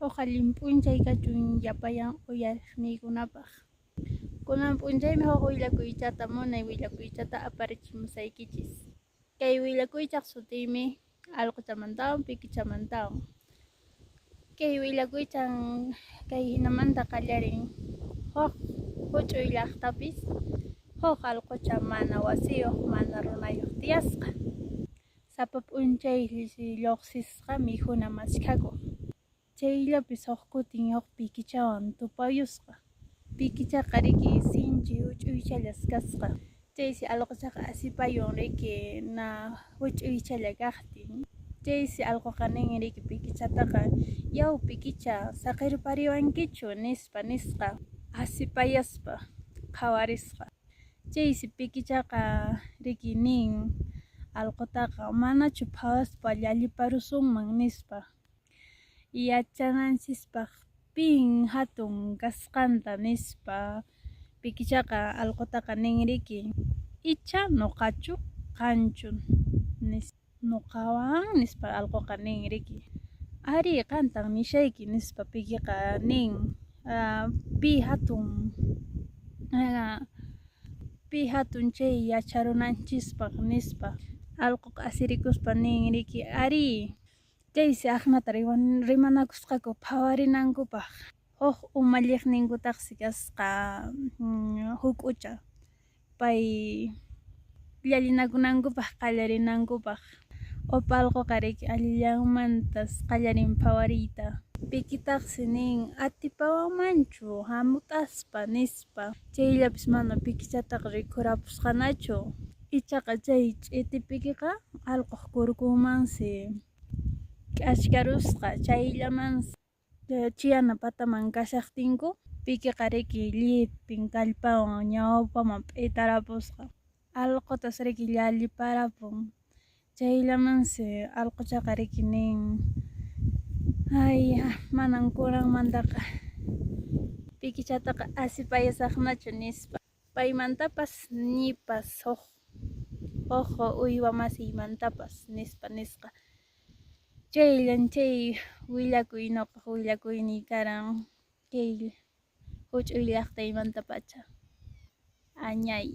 Huk allin p'unchay kachun llapallan uyariqniykunapaq. Kunan p'unchaymi huk willakuychata munay willakuychata aparichimusaykichis. Kay willakuychaq sutinmi Allquchamantawan Pikichamantawan. Kay willakuychan kay hinamanta qallarin. Huk huch'uy llaqtapis huk allqucha mana wasiyuq mana runayuq tiyasqa. Sapa p'unchaysi lluqsisqa mikhuna maskhakuq. Chayllapis huk kutin huk pikichawan tupayusqa. Pikichaqa riki sinchi huch'uychallas kasqa. Chaysi allquchaqa asipayun riki na huch'uychalla kaqtin. Chaysi allquqa nin riki pikichataqa, yaw pikicha saqirpariwankichu nispa nisqa asipayaspa qhawarisqa. Chaysi pikichaqa riki nin allqutaqa manachu phawaspa llalliparusunman nispa. Yachananchispaq pin hatun kasqanta nispa pikichaqa allqutaqa nin riki icha nuqachu qanchu nispa. Nuqawan nispa allquqa nin riki. Ari qantan nishayki nispa pikiqa nin pi hatun pi hatun chay yacharunanchispaq nispa. Allquqa asirikuspa nin riki ari. Chaysi aqnata rimanakusqaku phawarinankupaq. Huk umalliqninkutaqsi kasqa huk'ucha pay llallinakunankupaq qallarinankupaq. Upa allquqa riki allillanmantas qallarin phawariyta. Pikitaqsi nin atipawanmanchu hamut'aspa nispa. Chayllapis mana pikichataqa rikhurapusqanachu. Ichaqa chay ch'iti pikiqa allquq kurkunmansi k'achkarusqa chayllamansi chiyana pataman kashaqtinku pikiqa riki llipin kallpawan ñawpaman p'itarapusqa. Allqutas riki llalliparapun. Chayllamansi allquchaqa riki nin ay manan kunanmantaqa pikichataqa asipayasaqnachu nispa. Paymantapas ñipas huk huk uywa masiymantapas nispa nisqa. Chayllan chay willakuy nuqaq willakuyniy karan kay huch'uy llaqtaymantapacha. Añay.